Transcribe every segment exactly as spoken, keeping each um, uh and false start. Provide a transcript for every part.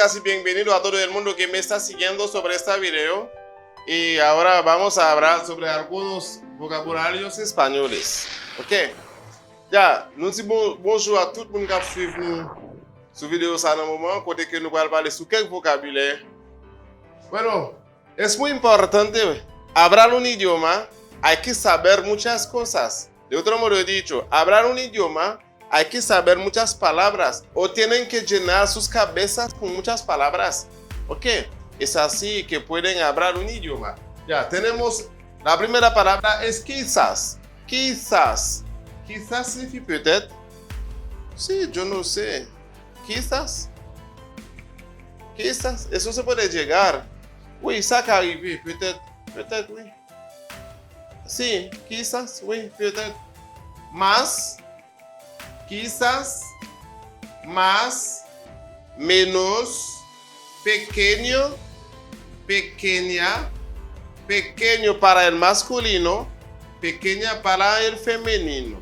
Así, bienvenido a todo el mundo que me está siguiendo sobre esta video. Y ahora vamos a hablar sobre algunos vocabularios españoles. Ok? Ya, nou di bon, bonjou a tout moun k ap swiv nou sou videyo sa nan moman, kote ke nou pral pale sou kèk vokabilè. Bueno, es muy importante hablar un idioma, hay que saber muchas cosas. De otro modo dicho, hablar un idioma, hay que saber muchas palabras, o tienen que llenar sus cabezas con muchas palabras. Ok, es así que pueden hablar un idioma. Ya, tenemos la primera palabra es quizás. Quizás. Quizás signifie peut-être. Sí, yo no sé. Quizás. Quizás. Eso se puede llegar. Wi, sa ka rive. Peut-être. Peut-être, wi. Sí, quizás, wi, peut-être. Más. Quizás. Más. Menos. Pequeño. Pequeña. Pequeño para el masculino. Pequeña para el femenino.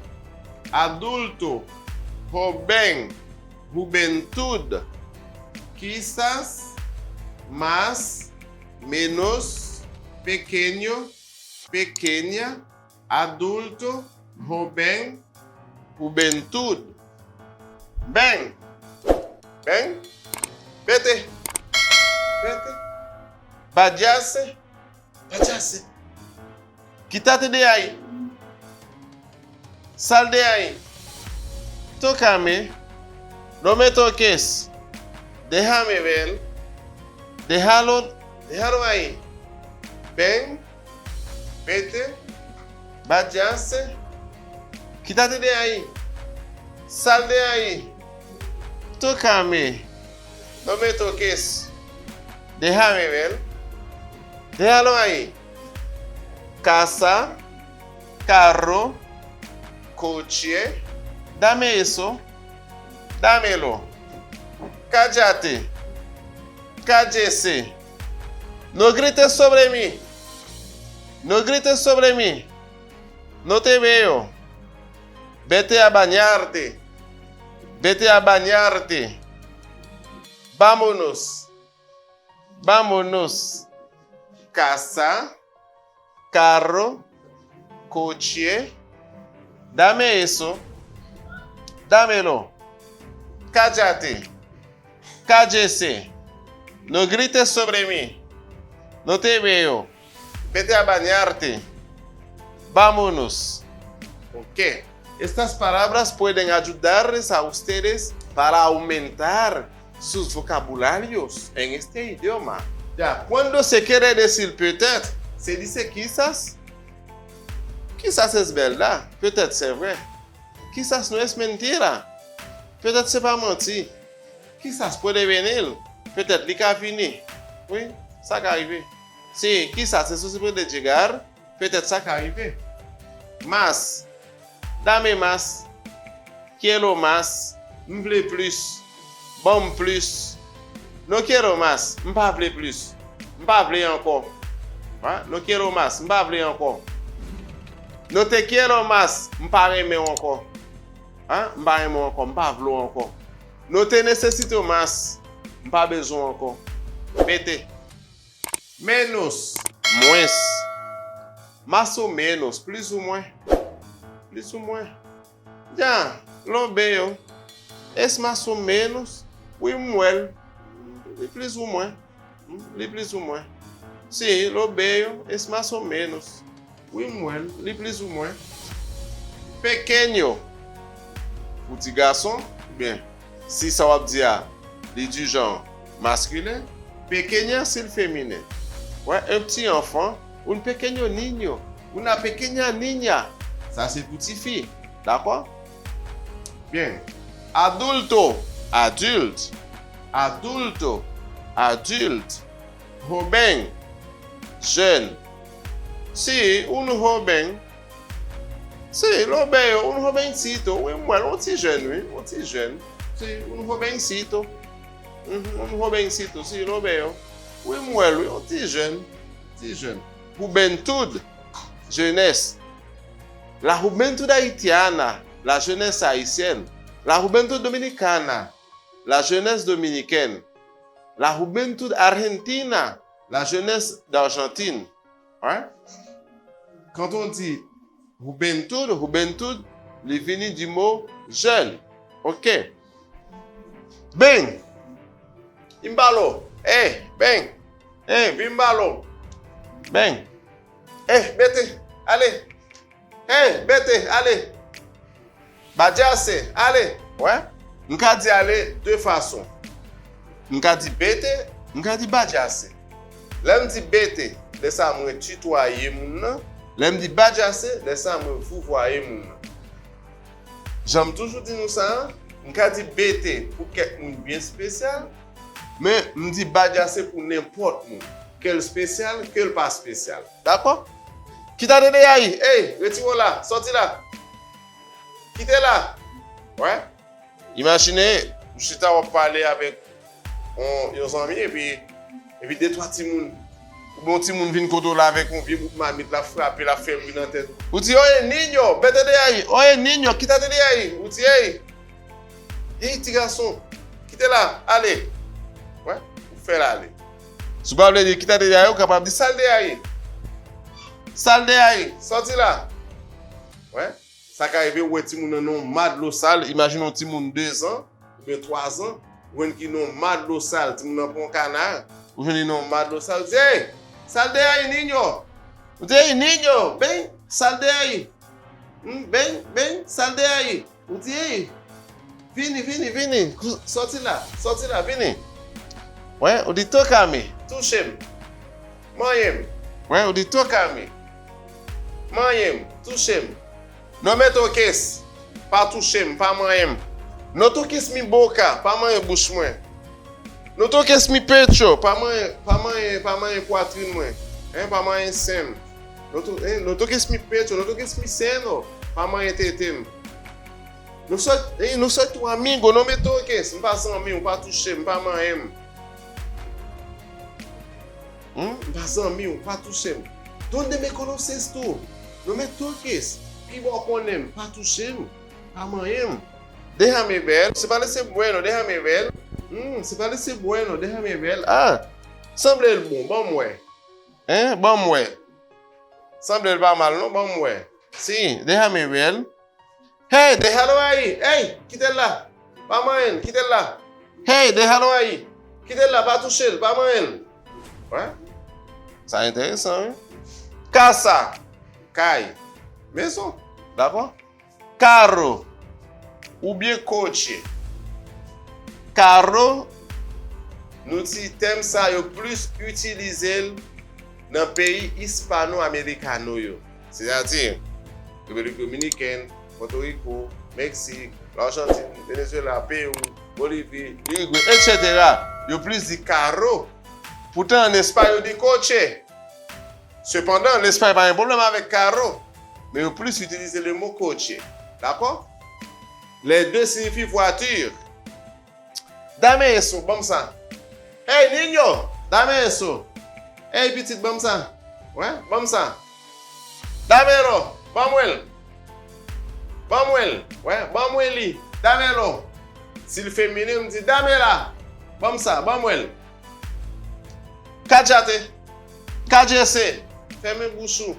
Adulto. Joven. Juventud. Quizás. Más. Menos. Pequeño. Pequeña. Adulto. Joven. Juventud. Bem. Bem. Vete. Vete. Váyase. Váyase. Quítate de ahí. Sal de ahí. Tócame. No me toques. Déjame ver. Déjalo. Déjalo ahí. Ven. Vete. Váyase. Quítate de ahí. Sal de ahí. Tócame. No me toques. Déjame ver. Déjalo ahí. Casa, carro, coche. Dame eso. Dámelo. Cállate. Cállese. No grites sobre mí. No grites sobre mí. No te veo. Vete a bañarte. Vete a bañarte. Vámonos. Vámonos. Casa, carro, coche. Dame eso. Dámelo. Cállate. Cállese. No grites sobre mí. No te veo. Vete a bañarte. Vámonos. Ok. Estas palabras pueden ayudarles a ustedes para aumentar sus vocabularios en este idioma. Ya, cuando se quiere decir peut-être, se dice quizás. Quizás es verdad, peut-être c'est vrai. Quizás no es mentira, peut-être se pa manti. Quizás puede venir, peut-être li ka vini. Wi, sa ka rive. Sí, quizás eso se puede llegar, peut-être sa ka rive. Más. Dame más. Quiero más. M vle plis. Ban m plis. No quiero más. M pa vle plis. M pa vle ankò. Ha? No quiero más. M pa vle ankò. No te quiero más. M pa renmen w ankò. Ha? M pa renmen w ankò. M pa vle w ankò. No te necesito más. M pa bezwen w ankò. Vete. Menos. Mwens. Más o menos. Plis ou mwen. Plis ou mwen. Ya, lo veo. Es más o menos. Wi, m wè l. Li plis ou mwen. Hmm, li plis ou mwen. Sí, lo veo. Es más o menos. Wi, m wè l. Li plis ou mwen. Pequeño. Pou ti gason, oubyen si sa w ap di a, li di jan maskilen, pequeña si l feminen. Wè, un petit enfant, un pequeño niño, una pequeña niña. Sa se pou tifi. Dakò? Byen. Adulto, adulte. Adulto, adulte. Joven, jeune. Sí, un joven. Sí, lo veo, un jovencito. Wi, m wè l, yon ti jèn, wi, yon ti jèn. Sí, un jovencito. Mhm, un jovencito, sí, lo veo. Wi, m wè l, wi, yon ti jèn. Ti jèn. Juventud, jeunesse. La juventud haitiana, la jeunesse haïtienne. La juventud dominicana, la jeunesse dominicaine. La juventud argentina, la jeunesse d'Argentine. Hein? Quand on dit juventud, juventud, li vini di mo jeune. Ok. Ben, Imbalo. Hey, ben. Hey, Bimbalo. Ben. Hey, bete. Ale. Hey, bete. Ale. Badjase. Ale. Wè? M ka di ale de fason. M ka di bete, m ka di badjase. Lè m di bete, lè sa mwen titwaye moun nan. Lè m di badjase, lè sa mwen vouvwaye moun nan. Jan m toujou di nou sa a, m ka di bete pou kèk moun byen espesyal, men m di badjase pou nenpòt moun, ke l espesyal, ke l pa espesyal. Dakò? Kita dede a yi, ey, retire w la, sòti la. Kite la. Wè? Imajine, ou chita w ap pale avèk yon, yon zanmi, epi, epi de twa timoun. Oubyen yon timoun vin kote w la avèk yon vye bout mamit, l ap frape, l ap fè bri nan tèt. Ou di, oye, niño, vete de ahí, oye, niño, quítate de ahí. Ou di, ey, ey, ti gason, kite la, ale. Wè, ou fè l ale. Si w pa vle di, quítate de ahí, ou kapab di, sal de ahí. Sal de ahí, sòti la. Wè. Sa ka rive ou wè timoun nan nan yon ma dlo sal, imajine yon timoun de zan oubyen twa zan, ou jwenn ki nan yon ma dlo sal, timoun nan pran kana, ou jwenn li nan yon ma dlo sal, ou di, ey, sal de ahí, niño! Ou di, ey, niño, ven, sal de ahí! Hmm, ven, ven, sal de ahí! Ou di, ey, vini, vini, vini, sòti la, sòti la, vini! Wè, ou di, tócame, touche m, manyen m! Wè, ou di, tócame, manyen m, touche m! No me toques, pa touche m, pa manyen m. No toques mi boca, pa manyen bouch mwen. No toques mi pecho, pa manyen, pa manyen, pa manyen pwatrin mwen. Hein, pa manyen sen m. No to-, hein, no toques mi pecho, no toques mi seno, pa manyen tete m. No soy, hein, no soy tu amigo, no me toques, m pa zanmi w, pa touche m, pa manyen m. Hmm? M pa zanmi w, pa touche m. ¿Dónde me conoces tú? No me toques. Ki bò w konnen m? Pa touche m. Pa manyen m. Déjame ver. Se pa lese bwè non, déjame ver. Hmm, se pa lese bwè non, déjame ver. Ah, sanble l bon, ban m wè. Hein? Ban m wè. Sanble l pa mal non, ban m wè. Si, déjame ver. Hey, déjalo ahí! Hey, kite l la! Pa manyen l, kite l la! Hey, déjalo ahí! Kite l la, pa touche l, pa manyen l! Wè? Sa enteresan, wi. Casa, kay, mezon. Dakò? Carro, oubyen kotche. Carro, nou di tèm sa yo plis itilize l nan peyi ispano-amerikano yo. Sètadi, Repiblik Dominikèn, Pòtoriko, Meksik, Lajantin, Venezuela, Pewou, Bolivi, Irigwe, etsetera. Yo plis di carro. Poutan, an Espay, yo di coche. Sepandan, Lespay pa gen pwoblèm avèk carro, men yo plis itilize le mo coche. Dakò? Les deux signifient voiture. Dame eso, ban m sa. Hey, niño, dame eso. Hey, pitit, ban m sa. Wè, ban m sa. Dámelo, ban mwen l. Ban mwen l. Wè, ban mwen li. Dámelo. Si l feminen, m di, dámela. Ban m sa, ban mwen l. Cállate. Cállese. Fèmen bouch ou.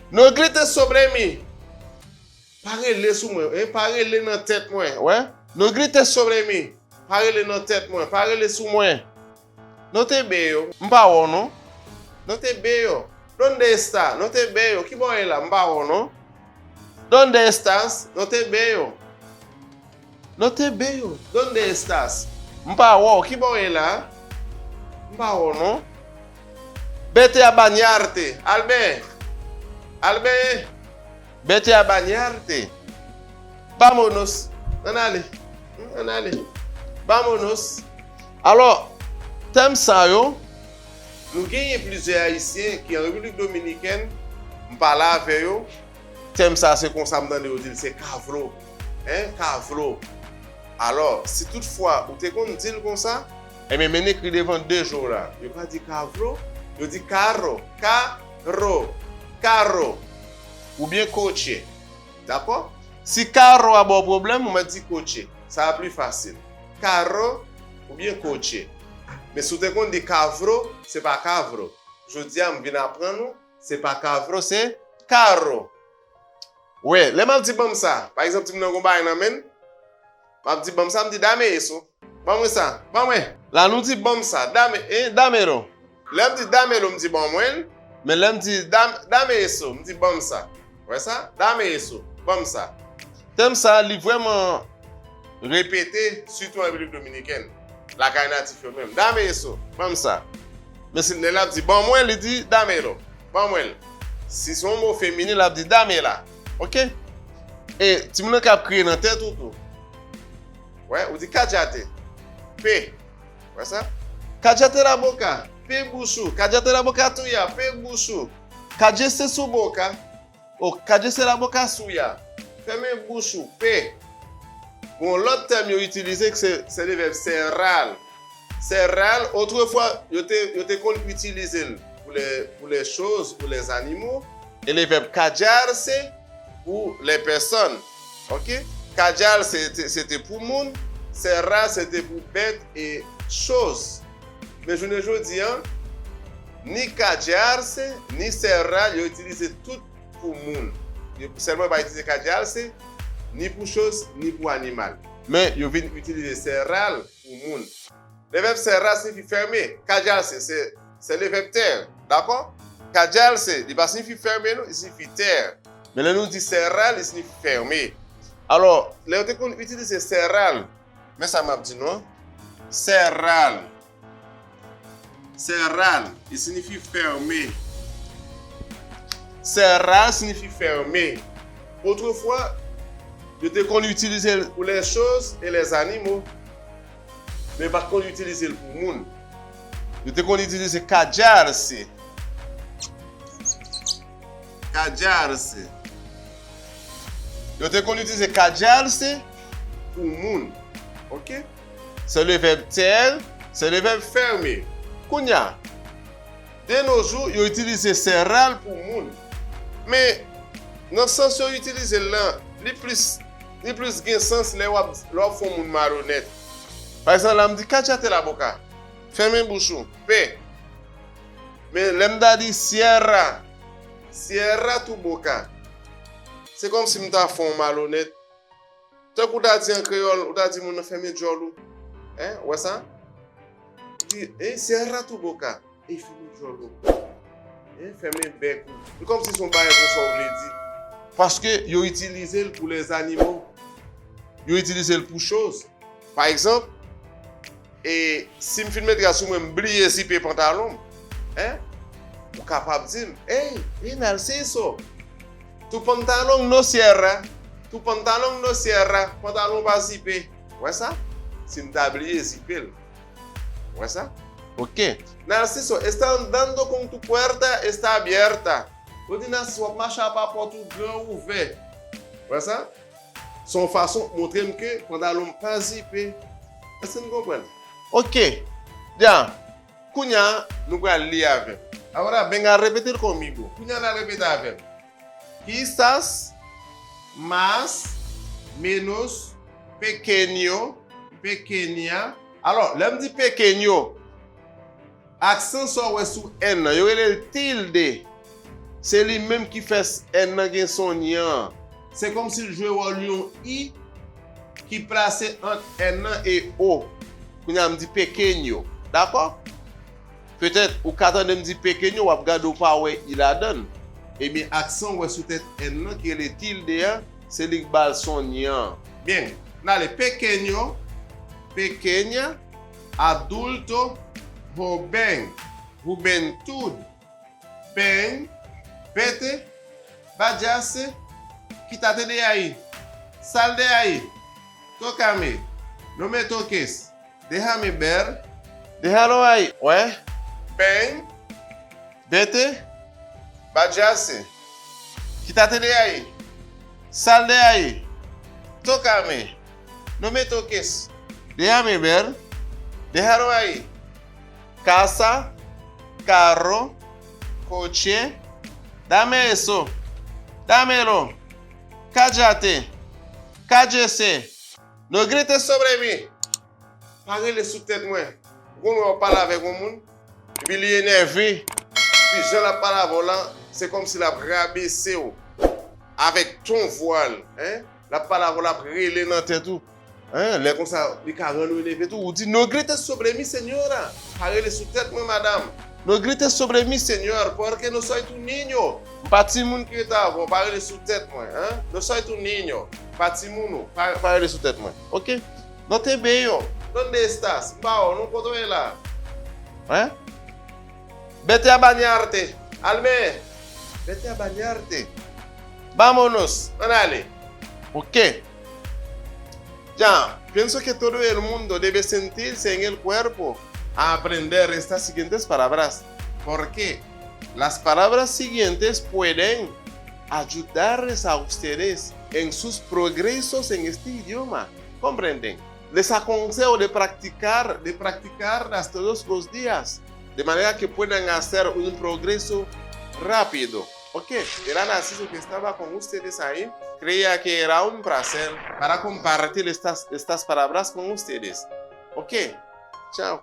No grites sobre mí. Pa rele sou mwen, hein? Pa rele nan tèt mwen, wè. No grites sobre mí. Pa rele nan tèt mwen, pa rele sou mwen. No te veo, m pa wè w non. No te veo. ¿Dónde está? No te veo. Ki bò w ye la? M pa wè w non. ¿Dónde estás? No te veo. No te veo. ¿Dónde estás? M pa wè w. Ki bò w ye la? M pa wè w non. Vete a bañarte. Al benyen. Al benyen. Vete a bañarte. Vámonos. Ann ale. Hmm, ann ale. Vámonos. Alò, tèm sa yo, nou genyen plizyè Ayisyen ki an Repiblik Dominikèn, m pale avè yo, tèm sa se konsa m tande yo di l, se kavlo. Hein, kavlo. Alò, si toutfwa ou te konn di l konsa, ebyen, men ekri devan de je w la. Yo pa di kavlo, yo di carro, carro, carro. Oubyen coche. Dakò? Si carro a ba w pwoblèm, ou mèt di coche. Sa a pli fasil. Carro, oubyen coche. Men si w te konn di kavro, se pa kavro. Jodi a, m vin aprann ou, se pa kavro, se karo. Wi, lè m ap di ban m sa, pa egzanp, timoun nan gon bagay nan men l, m ap di ban m sa, m di dame eso. Ban mwen sa, ban mwen. La nou di ban m sa, dame, eh, damelo. Lè m di damelo, m di ban mwen l. Men lè m di dam, dame eso, m di ban m sa. Wè sa? Dame eso, ban m sa. Tèm sa, li vrèman repete, sitou an Repiblik Dominikèn. Lakay natif yo menm. Dame eso, ban m sa. Men si lè l ap di ban mwen, li di damelo. Ban mwen l. Si se yon mo feminen, l ap di dame la. Oke? E timoun nan ka ap kriye nan tèt ou tou. Wè, ou di kajate. Pe. Wè sa? Kajate la boka. Pe bouch ou. Kajate la boka tuya. Pe bouch ou. Kajese sou boka. O, kajese la boka suya. Fèmen bouch ou. Pe. Gon lòt tèm yo itilize, se, se le vèb serral. Serral, otrefwa, yo te, yo te konn itilize l pou les, pour les choses ou les animaux. E le vèb callarse pour les personnes. Oke? Callarse, se te, se te pou moun. Serral, se te pou bèt e choz. Men jounen jodi a, ni callarse, ni serral, yo itilize tout pou moun. Yo sèlman pa itilize callarse, ni pou choz, ni pou animal. Men yo vin itilize serral pou moun. Le vèb serral siyifi fèmen. Callarse, se, se le vèb terre. Dakò? Callarse, li pa siyifi fèmen, non, li siyifi terre. Men lè nou di serral, li siyifi fèmen. Alò, lè yo te konn itilize serral, men sa m ap di nou an. Serral. Serral, li siyifi fèmen. Serral siyifi fèmen. Otrefwa, yo te konn itilize l pour les choses et les animaux. Men yo pa t konn itilize l pou moun. Yo te konn itilize callarse. Callarse. Yo te konn itilize callarse pou moun. Oke? Se le vèb terre, se le vèb fèmen. Kounye a, de nos jours, yo itilize serral pou moun. Men, nan sans yo itilize l lan, li plis, li plis gen sans lè w ap, lè w ap fè yon moun malonèt. Pa egzanp, la m di, kajate la boka. Fèmen bouch ou. Pe. Men lè m ta di, cierra. Cierra tu boca. Se kòmsi m ta fè w malonèt. Tankou w ta di an kreyòl, ou ta di moun nan fèmen djòl ou. Hein, ou wè sa? Di, eh, cierra tu boca. Ey, fèmen djòl ou. Hein, fèmen bèk ou. Se kòmsi se yon bagay konsa w vle di. Paske yo itilize l pou les animaux. Yo itilize l pou choz. Pa egzanp, e si m fin met rad sou mwen, m bliye zipe pantalon m, hein? Ou kapab di m, ey, ey, Narciso, tu pantalón no cierra, tu pantalón no cierra, pantalon pa zipe. Wè sa? Si m ta bliye zipe l. Wè sa? Oke. Narciso, está andando con tu puerta, está abierta. Ou di Narciso, w ap mache apa pòt ou gran ouvè. Wè sa? Se yon fason montre m ke pantalon m pa zipe. Èske n konprann? Oke. Ya. Kounye a, nou pral li avè m. Ahora, venga, repítelo conmigo. Kounye a, n a repete avè m. Quizás, más, menos, pequeño, pequeña. Alò, lè m di pequeño, aksan sa w wè sou N nan, yo rele l tilde. Se li menm ki fè s-, N nan gen son nyan an. Se kòmsi l jwe wòl yon I ki plase ant N nan e O. Kounye a m di pequeño. Dakò? Petèt, ou ka tande m di pequeño, w ap gade w pa wè I ladan l. Ebyen, aksan w wè sou tèt N nan ki rele tilde a, se li k ba l son nyan an. Byen, n ale. Pequeño, pequeña, adulto, joven, juventud, ven, vete, váyase, quítate de ahí, sal de ahí, tócame, no me toques, déjame ver, déjalo ahí, wè, ven, vete, váyase, quítate de ahí, sal de ahí, tócame, no me toques, déjame ver, déjalo ahí, casa, carro, coche, dame eso, dámelo, cállate, cállese, no grites sobre mí. Pa rele sou tèt mwen. Ou konn wè w pale avèk yon moun, epi li enève. Epi jan l ap pale avè w lan, se kòmsi l ap rabese w. Avèk ton vwa l, en? L ap pale avè w, l ap rele nan tèt ou. En? Lè konsa, li ka rann ou enève tou. Ou di, "No grite sobre mí, señora." Pa rele sou tèt mwen, madanm. "No grite sobre mí, señor, porque no soy tu niño." M pa timoun ki rete avè w, pa rele sou tèt mwen, en? "No soy tu niño." Pa timoun ou, pa, pa rele sou tèt mwen. Oke? "No te veo. ¿Dónde estás?" M pa wè w non, kote w ye la? En? "Vete a bañarte." Al men. "Vete a bañarte." "Vámonos." Ann ale. Oke. Ya, pienso que todo el mundo debe sentirse en el cuerpo a aprender estas siguientes palabras, porque las palabras siguientes pueden ayudarles a ustedes en sus progresos en este idioma. ¿Comprenden? Les aconsejo de practicar, de practicarlas todos los días, de manera que puedan hacer un progreso rápido. Ok, era Narciso que estaba con ustedes ahí. Creía que era un placer para compartir estas, estas palabras con ustedes. Ok, chao.